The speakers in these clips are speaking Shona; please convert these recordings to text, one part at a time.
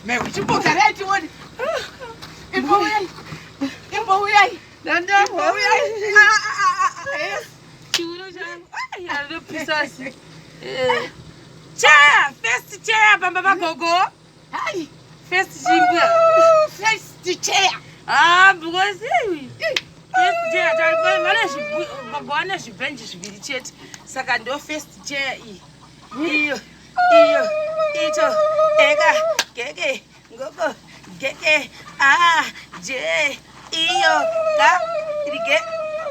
Mewe chimbogarai tione. Imbouyai. Imbouyai. Ndandauyai. Ah, ah, ah, ah, yes. Chiuno changu. Ai, anopisa asi. Eh. Chair, first chair pamba pagogo. Hai. First chimbuya. First chair. Ah, because eh, first chair vane gogo vane zvibhenji zviviri chete. Saka ndo first chair iyi. Iyo, iyo, ito, eka, geke, ngoko, geke, a, j, iyo, ga, rige,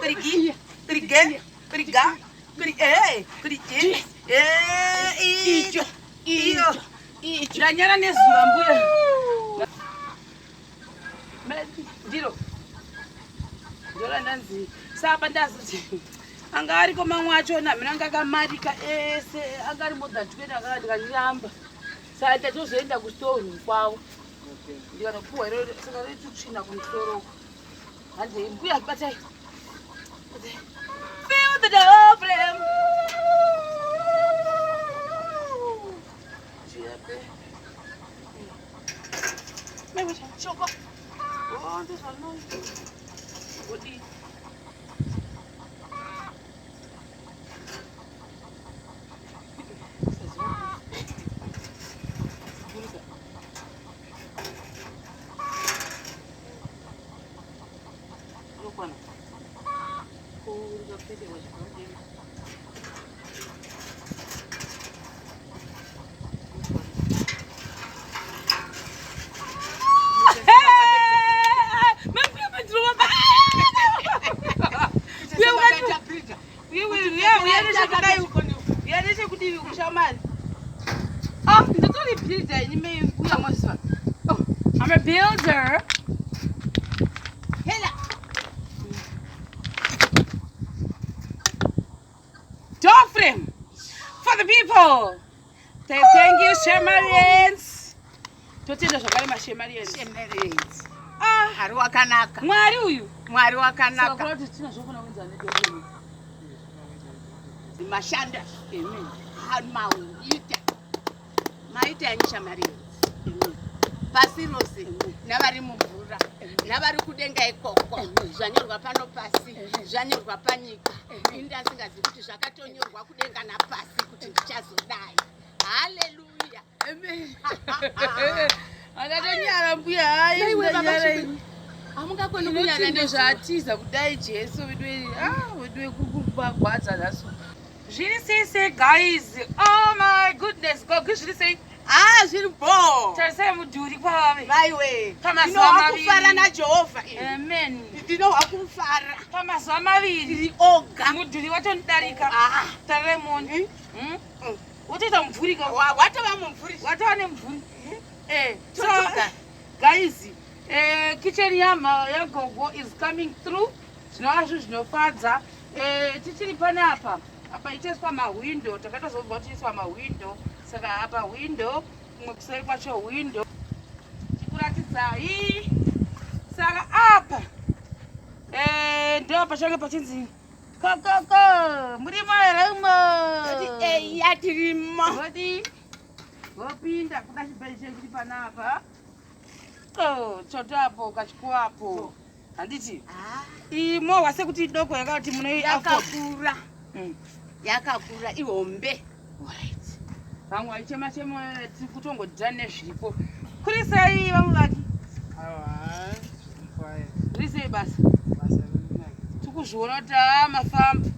rigi, rige, riga, kuri e, kuri j, e, ito, iyo. Ndanyara nezuva mbuya. Ndiro. Ndiro ndanzi sapa ndazoti anga ariko mamwe achona mina anga akamarika ese anga ari more than 20 anga ndikandiramba. Saka ndatozoenda kustoreroom kwavo. Ndikanopuwa iro saka retutsvina kumusoro uko. Handei mbuya batai. Feel the door frame. Choko. Oh, ndozvanoita. Odii. Unokwana. Kurikapfekerwa chibva I'm a builder. Hela. Door frame for the people. Say thank you, Shemarians. Totenda zvakare maShemarians. Shemerezi. Ah, Mwari wakanaka. Mwari uyu. Mwari Saka wakanaka. kuda kuti tina zvofana kuenza nedoor frame. Mashanda. Amen. Mauita. Maita yanyu Shamarezi. Amen. Pasi rose navari mumvura navari kudenga ikoko zvanyorwa pano pasi zvanyorwa panyika ini ndasingazivi kuti zvakatonyorwa kudenga napasi kuti ndichazodai haleluya. Amen. Akatonyara mbuya hayi. Maiwe, baba ndanyara Chipo. ini. Hamungakoni kunyara Ndinotindo nezuva. zvatiza kudai Jesu vedu ah vedu kukugwadza nhasi. Zviri sei sei guys? Oh my goodness. Gogo zviri sei? Ah, zviri bho. Tarisai mudhuri kwave. Maiwe, Pamazuva ndinohwa maviri. kufara naJehovha ini. Amen. Ndinohwa kufara Pamazuva maviri ndiri oga. mudhuri watondidarika. Ah, Tarirai muone. Mm. Mm? Wotoita mumvuri ka. Watova mumvuri. Watova nemumvuri. Eh, so Totoga. guys, eh, kitchen yama yagogo is coming through. Zvinova zvinhu zvinofadza. Eh, tichiri panapa. Apa ichaiswa mahwindo, takatozobva tichiiswa mahwindo. Saka apa hwindo, kumwe kuseri kwacho hwindo. Chikuratidzai. Saka apa eh, ndo pachange pachinzi kokoko murimo here umo? Toti eya tirimo. Vodi vopinda kuda chibhei chekuti panapa. Oh, choto apo kachikuwa apo. Handiti Ah, imohwa sekuti idoko yakati munoi afford. yakakura. Yakakura ihombe. Right. Vamwe vachichema chema tiri kutongodhira nezviripo. Kuri sei vamwe vati? Kuri sei basa? Tikuzviona kuti haa mafamba.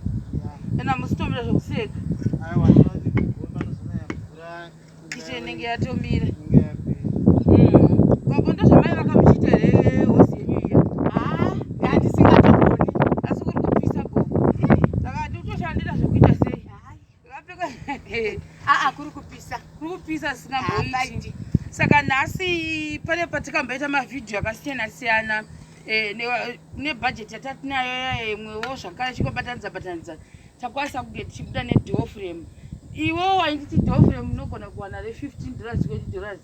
Ena musitomira zvekuseka. Kicheni inenge yatomira. Gogo ndozvamai vakamuchiita here hosi yenyu iya? Ah, ndandisingatogoni. Asi kuri kupisa gogo. Saka ndikutoshandira zvekuita sei? Hai. Vakapfeka Aa, kuri kupisa. kuri kupisa zvisingamboiti. Hapaiti. Saka nhasi pane patikamboita mavhidhiyo akasiyana siyana eh, nebhajeti yatatinayo imwewo zvakare chingobatanidza batanidza takwanisa kunge tichibuda nedoor frame. Iwewo wainditi door frame unogona kuwana re$15, $20.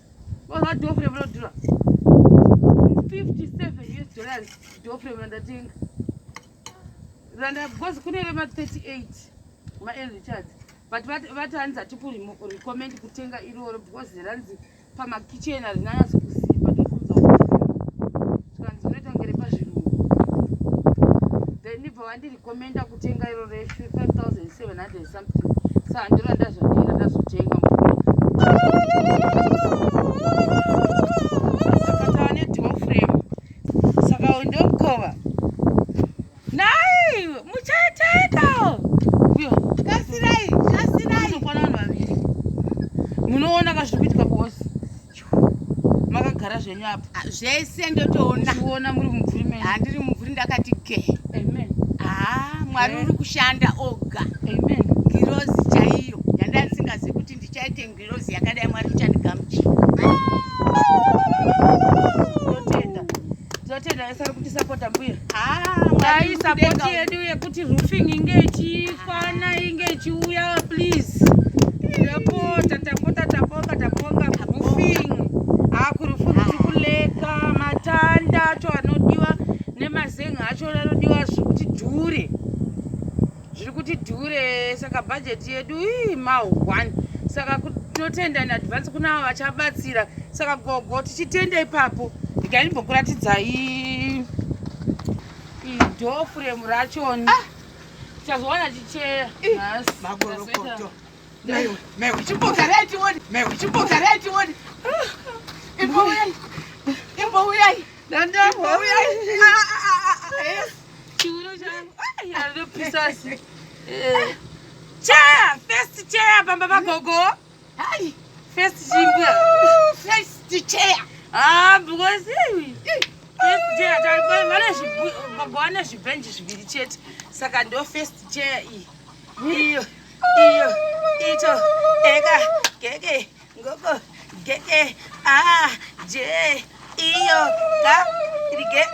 Waza door frame inodhura $57 US door frame randatenga randa because kune rema 38 maL Richards, but vati hanzi hatiku recommend kutenga iroro because ranzi Pamakicheni harina nyatso kusimba ndofunza kusimba. Zvikanzi unoita kunge repazvirungu. Then ndibva vandirecommenda kutenga iro re 5700 something. Saka ndiro randazodira ndazotenga Saka tava nedoor frame. Saka uyu ndomukova. Nhai muchaiteka. Uyo. Kasirai, kasirai. Kwana vanhu vaviri. Munoona ka zviri kuitika kuhosi. Makagara zvenyu apa. Ah, zvese ndotoona. Muchiona muri mumvuri menyu. Handiri mumvuri ndakati ge. Amen. Ah, Mwari uri kushanda oga. Amen. Ngirozi chaiyo yandandisingazivi kuti ndichaite ngirozi yakadai Mwari uchandigamuchira. Tinotenda. Tinotenda vese vari kutisapota mbuya. Ah, Dai sapoti yedu yekuti roofing inge ichikwana inge ichiuya please. Tapota tapota taponga taponga roofing. Ah, kuroofing tiri kuleka matanda acho anodiwa nemazen'e acho anodiwa zviri kuti dhure. Zviri kuti dhure saka budget yedu ii ma 1. Saka tinotenda in advance kuna avo vachabatsira. Saka gogo tichitenda ipapo. Regai ndimbokuratidzai door frame rachoni. Tichazowana chicheya nhasi. Magorokoto. Maiwe, chimbogarai tione. Maiwe, chimbogarai tione. Imbouyai. Imbouyai. Imbouyai. Ah, ah, ah, ah, yes. Chiuno changu. Ai, ndopisa si. Chair, first chair pamba pagogo. Hai. First chimbuya. First chair. Ah, because first chair vane gogo vane zvibhenji zviviri chete. Saka ndo first chair iyi. Iyo, iyo, ito, eka, geke, ngoko, geke, a, j, iyo, ga, rige,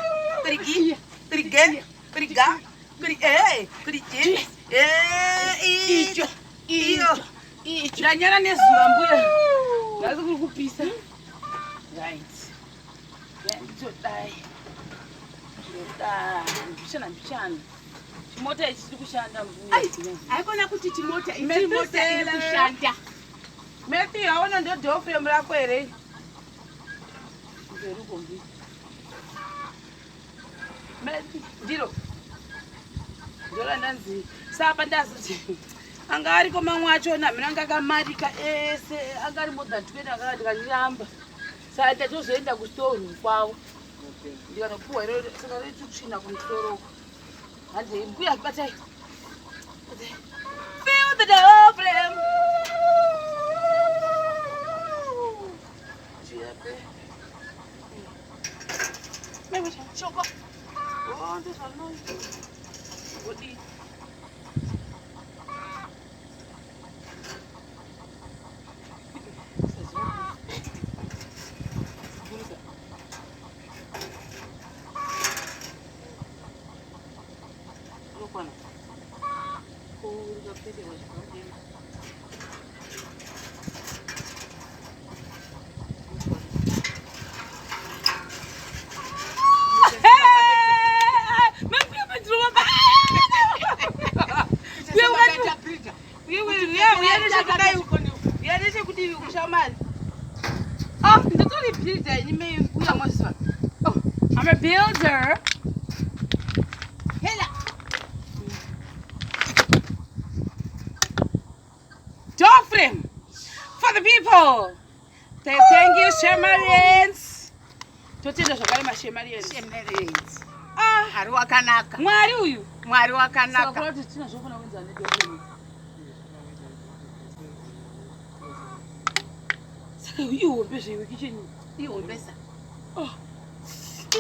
rigi, rige, riga, ri e, ri j, e, icho, iyo. Icho. Ndanyara nezuva mbuya. Nhasi kuri kupisa. Right. Ndodai. Ndodai. Mbichana mbichana. Chimota ichi chiri kushanda mbuya. Ai, haikona kuti chimota ichi mota iri kushanda. Matthew, haona ndo door frame rako here? Mberi uko mbi. Matthew, ndiro. Ndiro ndanzi. Sapa ndazoti anga ariko mamwe achona mina anga akamarika ese anga ari more than 20 anga ndikandiramba. Saka ndatozoenda kustoreroom kwavo. Ndikanopuwa iro saka retutsvina kumusoro uko. Handei mbuya batai. Feel the door frame. Choko. Oh, ndozvanoita. Wodii? Unokwana. Kurikapfekerwa chibhakera. I'm a builder. Hela. Door frame for the people. Thank you, Shemarians. Totenda zvakare maShemarians. Shemerezi. Ah, Mwari wakanaka. Mwari uyu. Mwari Saka wakanaka. kuda kuti tina zvofana kuenza nedoor frame. Saka ihombe zveiwe kitchen. Ihombesa. Oh.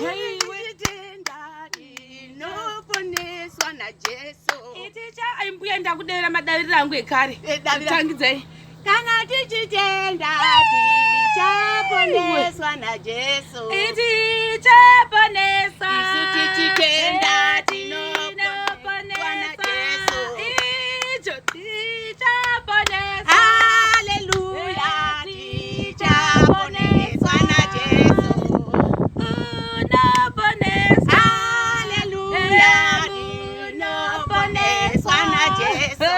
Yaiwe. Tenda inoponeswa naJesu. Iticha aimbuya ndakudevera madaviriro angu ekare. Eh, davira. Tangidzai. Kana tichitenda tichaponeswa naJesu. Itichaponesa. Isu tichitenda tinoponeswa naJesu. Icho tichaponesa. Haleluya tichaponeswa naJesu. Unoponesa. Haleluya tinoponeswa naJesu.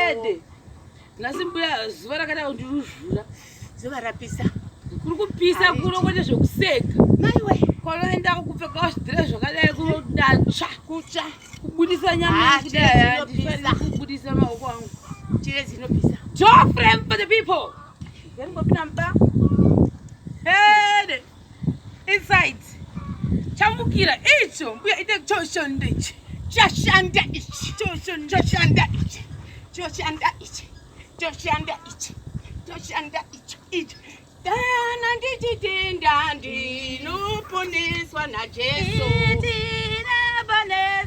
Hede. Nhasi mbuya zuva rakadai ndiruzvura. Zuva rapisa. Kuri Kupisa kuno kwete zvekuseka. Maiwe. Kwanoenda kupfeka zvidhire zvakadai kunodatsva. Kutsva. Kubudisa nyama Ah, kudai. chirezi inopisa. Handifaniri kubudisa maoko angu. Chirezi inopisa. Door frame for the people. Ngopinda mba. Hede. Inside. Chamukira icho. Mbuya ite choshonde ichi. Chashanda ichi. Choshonde. Choshanda ichi. Choshanda ichi. Choshanda ichi. Choshanda ichi. Ichi. Kana ndichitenda ndinoponeswa naJesu.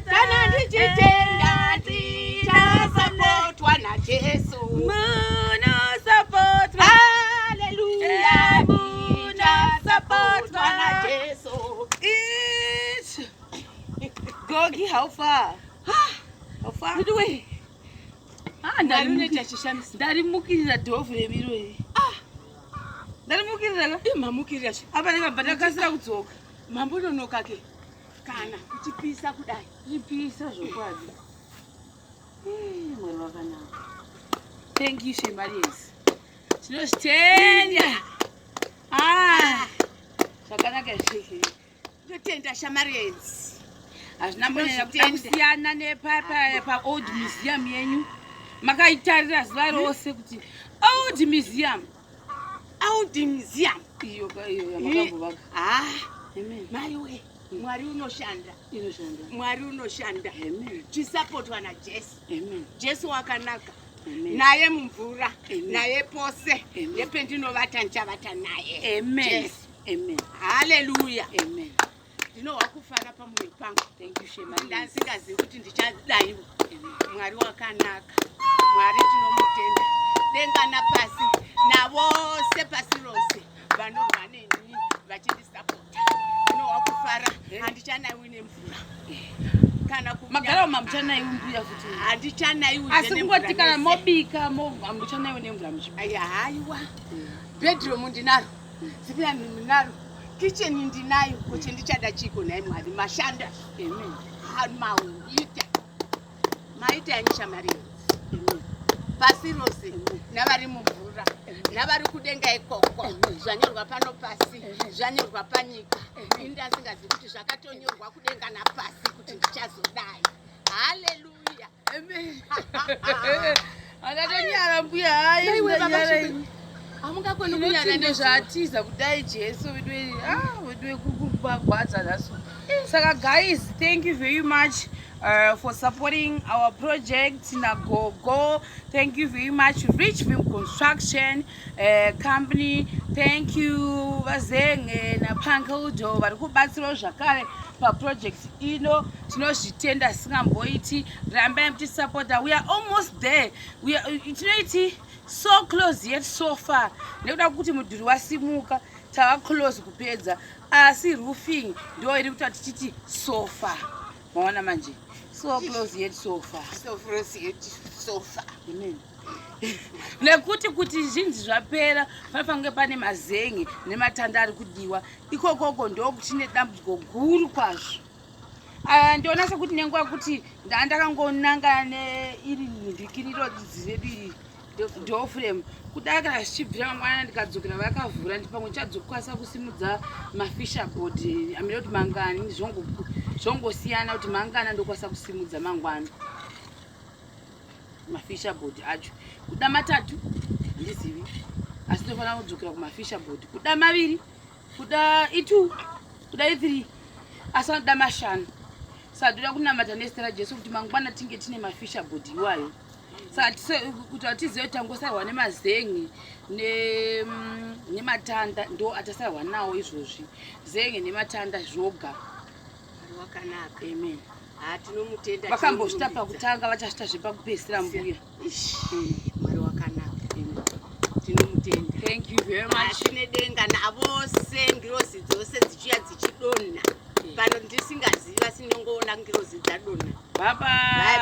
Kana ndichitenda ndichasapotwa naJesu. Munosapotwa. Haleluya. Munosapotwa. Ndichasapotwa naJesu. Ichi. Gogi, how far? How far? Anyway, Ah, Mwari unoita chishamiso. ndarimukirira dhofu remiro iri. Ndarimukirira ka? Mamukirira zve. Apa ndikabva ndakasira kudzoka. Mambononoka ke. Kana kuchipisa kudai. Chipisa zvokwadi. Eh, Mwari wakanaka. Thank you, Shemarians. Tinozvitenda. Ah, zvakanaka izvi. Ndotenda Shamarians. Hazvina mbonyanya kuda Tinozvitenda. kusiyana nepaold museum yenyu. Makaitarira zuva rose kuti old museum. Old museum. Iyo ka iyo yamakambovaka. Ah, Amen. maiwe. Mwari unoshanda. Inoshanda. Mwari unoshanda. Amen. Chisapotwa naJesu. Amen. Jesu wakanaka. Amen. Naye mumvura, Amen. naye pose, Amen. nependinovata ndichavata naye. Amen. Jesu. Amen. Haleluya. Amen. Ndinohwa kufara pamwoyo pangu. Thank you, Shemarians. Ndandisingazivi kuti ndichadaiwo. Amen. Mwari wakanaka. Mwari tinomutenda. Denga napasi, navose pasi rose vanorwa neni vachindisapota. Ndinohwa kufara, handichanaiwi nemvura. Kana Magara mamuchanaiwi mbuya futi. Handichanaiwi Asi kungoti kana mobika hamuchanaiwi nemvura muchibika. Aya, haiwa. Bedroom ndinaro, sitting ndinaro, kitchen ndinayo. Kuti ndichada chiko nhai Mwari? Mashanda. Amen. Mauita. Maita yanyu Shamarians. Amen. Pasi rose navari mumvura navari kudenga ikoko, zvanyorwa pano pasi, zvanyorwa panyika. Ini ndasingazivi kuti zvakatonyorwa kudenga napasi kuti ndichazodai. Haleluya. Amen. Akatonyara mbuya, hayi. Maiwe, baba. Ndanyara. Shukuru. Hamungakoni kunyara Ndinotinde nezuva. Zvaatiza kudai Jesu vedu. Ah, vedu kukugwadza nhasi. Saka guys, thank you very much for supporting our project nagogo. Thank you very much, Rich Vim Construction Company. Thank you, vazenge napankeldo vari kubatsirawo zvakare paproject ino. Tinozvitenda singamboiti. Rambai muchisapota. We are almost there. Tinoiti so close yet so far, nekuda kwekuti mudhuri wasimuka, tava close kupedza, asi roofing ndo iri kuita tichiti so far. Maona manje, so close yet so far. So close yet so far. Amen. Nekuti kuti zvinzi zvapera, panofange pane mazenge nematanda ari kudiwa ikokoko, ndokuchine dambudziko guru kwazvo. Ah, ndiona sekuti nenguva kuti ndandakangonangana neiri ndikiriro dzi redu iri, door frame, kudai kana zvichibvira mangwana ndikadzokera vakavhura, pamwe ndichadzokwanisa kusimudza mafascia board. Amene kuti mangani, zvongosiyana kuti mangana ndokwanisa kusimudza mangwana mafascia board acho. Kuda matatu handizivi, asi ndofanira kudzokera kumafascia board. Kuda maviri, kuda i2, kuda i3, asi vanoda mashanu. Saka toda kunamata nezita raJesu kuti mangwana tinge tine mafascia board iwayo. Saka kuti hatizive kuti tangosarwa nemazenge nematanda, ndo atasarwa nawo izvozvi, zenge nematanda zvoga. Mwari wakanaka. Amen. Ha, tinomutenda. Vakambozvita Tinomurumbidza. pakutanga, vachazvita zvepakupedzisira mbuya. Ish, Mwari wakanaka, tinomutenda. Thank you very much. Tine denga navose ngirozi dzose dzichiuya dzichidonha pano, ndisingazivi, asi ndinongoona ngirozi dzadonha. Bye bye. Bye.